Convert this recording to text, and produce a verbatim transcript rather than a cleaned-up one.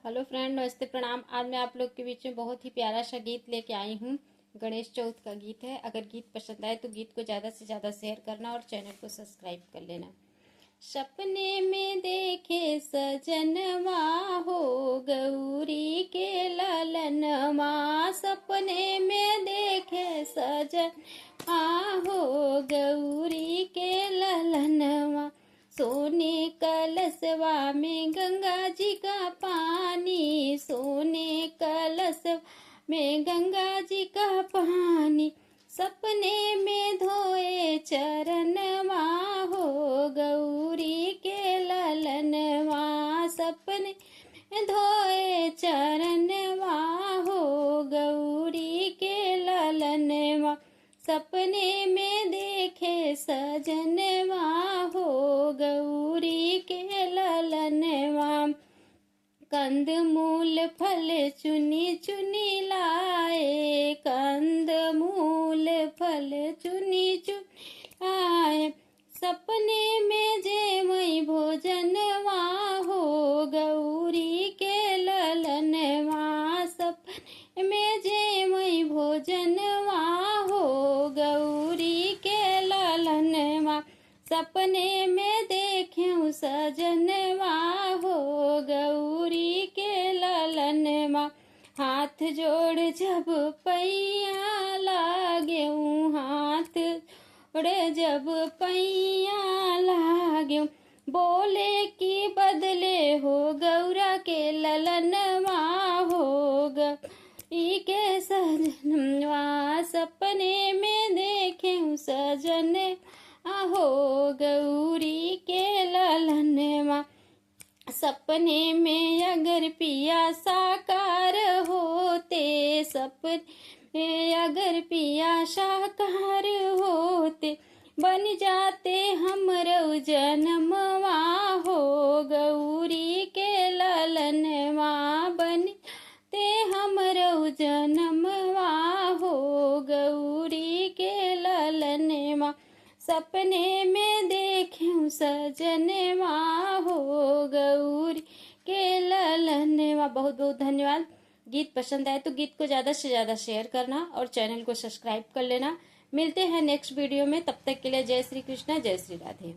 हेलो फ्रेंड, नमस्ते, प्रणाम। आज मैं आप लोग के बीच में बहुत ही प्यारा सा गीत लेके आई हूँ। गणेश चौथ का गीत है। अगर गीत पसंद आए तो गीत को ज़्यादा से ज़्यादा शेयर करना और चैनल को सब्सक्राइब कर लेना। सपने में देखे सजनवा हो गौरी के ललनवा, सपने में देखे सजनवा हो गौरी के ललनवा। सोने कलशवा में गंगा जी का पानी, सोने कलशवा में गंगा जी का पानी, सपने में धोए चरणवा हो गौरी के ललनवा, सपने में धोए चरणवा हो गौरी के ललनवा। सपने में देखे सजनवा हो गौरी के ललनवा। कंद मूल फल चुनी चुनी लाए, कंद मूल फल चुनी चुनी लाए। सपने में जेवई भोजनवा हो गौरी के ललनवा, सपने में जेवई भोजनवा हो गौरी के ललनवा। सपने में देखेउ सजनवा हो गौरी के ललनवा। हाथ जोड़ जब पैया लागेउ, हाथ जोड़ जब पैया लागेउ, बोले कि बदले हो गौरा के ललनवा हो गौरी के सजनवा। सपने में देखेउ सजनवा हो गौरी के ललनवा। सपने में अगर पिया साकार होते, सपने में अगर पिया साकार होते, बन जाते हमरउ जनमवा हो गौरी के ललनवा, बन जाते हमरउ जनमवा हो गौरी के ललनवा। सपने में देखेउ सजनवा हो गौरी के ललनवा। बहुत बहुत धन्यवाद। गीत पसंद आए तो गीत को ज़्यादा से ज़्यादा शेयर करना और चैनल को सब्सक्राइब कर लेना। मिलते हैं नेक्स्ट वीडियो में, तब तक के लिए जय श्री कृष्णा, जय श्री राधे।